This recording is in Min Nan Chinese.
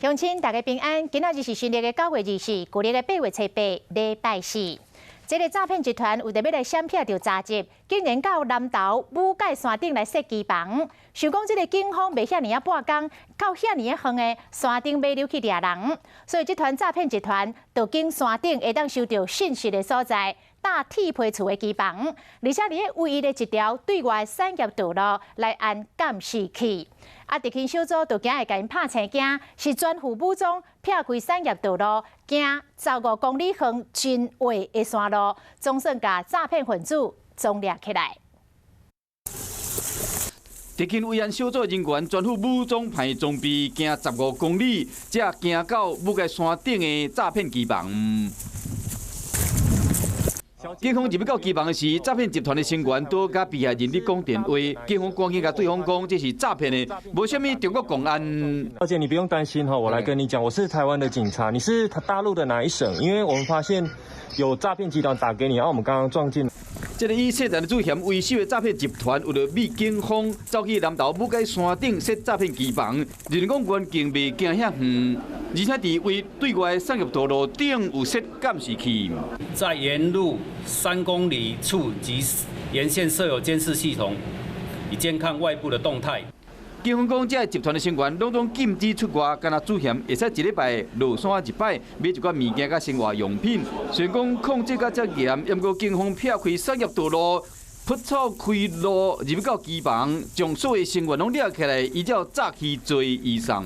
鄉親大家平安，今仔日是新曆的9月24，舊曆的8月初八，禮拜四。這个詐騙集團為著欲來閃避著查緝，竟然到南投武蓋山頂來設機房。想講這个警方袂遐爾仔半工，到遐爾仔遠的山頂尾溜去掠人，所以這團詐騙集團就揀山頂會當收著信息的所在，搭鐵皮厝的機房，而且佇咧唯一的一條對外產業道路來安監視器。啊，特勤小組就驚會共𪜶拍青驚，是全副武裝，避開產業道路，行15公里遠真滑的山路，總算共詐騙分子總掠起來。特勤維安小組人員全副武裝排裝備，行15公里，才行到武蓋山頂的詐騙機房。警方入去到機房時，詐騙集團的成員都佮被害人咧講電話。警方趕緊共對方講，這是詐騙的，無啥物中國公安。小姐，你不用擔心哈，我來跟你講，我是台灣的警察，你是大陸的哪一省？因為我們發現有詐騙集團打給你，然後我們剛剛撞進。這个以涉嫌主嫌為首的詐騙集團，為著避警方，走去南投武蓋山頂設詐騙機房，人講環境袂行遐遠，而且佇位對外產業道路頂有設監視器，在沿路3公里處及沿線設有監視系統，以監看外部的動態。警方講，這个集團的成員攏總禁止出外，干焦主嫌會使一禮拜落山一擺，買一寡物件佮生活用品。雖然講控制甲遮嚴，毋過警方避開產業道路，撲草開路入到機房，將所有成員攏掠起來，依照詐欺罪移送。